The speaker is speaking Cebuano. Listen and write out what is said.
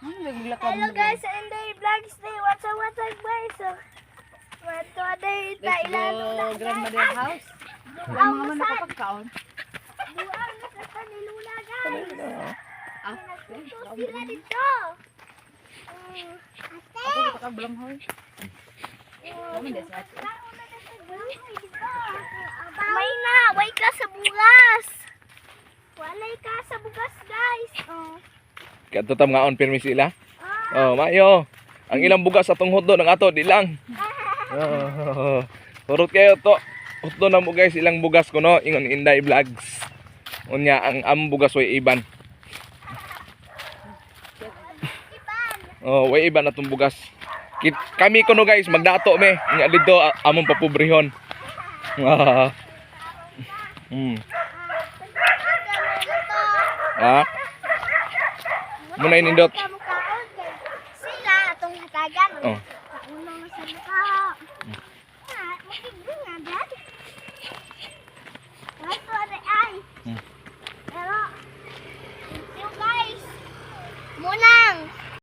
Ano naglakaw Hello guys, and the vlogs day. What's up guys? So, what day Let's go grandmother house. Wala mga man nakapagkaon. Duang na sa ni Lula, guys. Ah, Nagluto sila dito. Ate. Ako kita kang balanghoy. Oh, Kami di sa ato. May na, way ka sa bugas. Walay ka sa bugas, guys. Oh. Kadto tam ngaon pirmi sila. Ah. Oh, mayo. Ang ilang bugas atong hotdog ang ato di lang. Oh, hurot kayo to. Hotdog na mo guys ilang bugas kuno ingon Inday Vlogs. Unya ang among bugas way iban. Iban. Oh, way iban atong bugas. Kit kami kuno guys magdato me. Unya didto among papobrehon. Ah. Ah. Muna inindot. Sila atong hatagan. Oh. Kauna nga sa mukha. Ah, makigbo nga dad. Wato ate ay. Pero thank you guys. Muna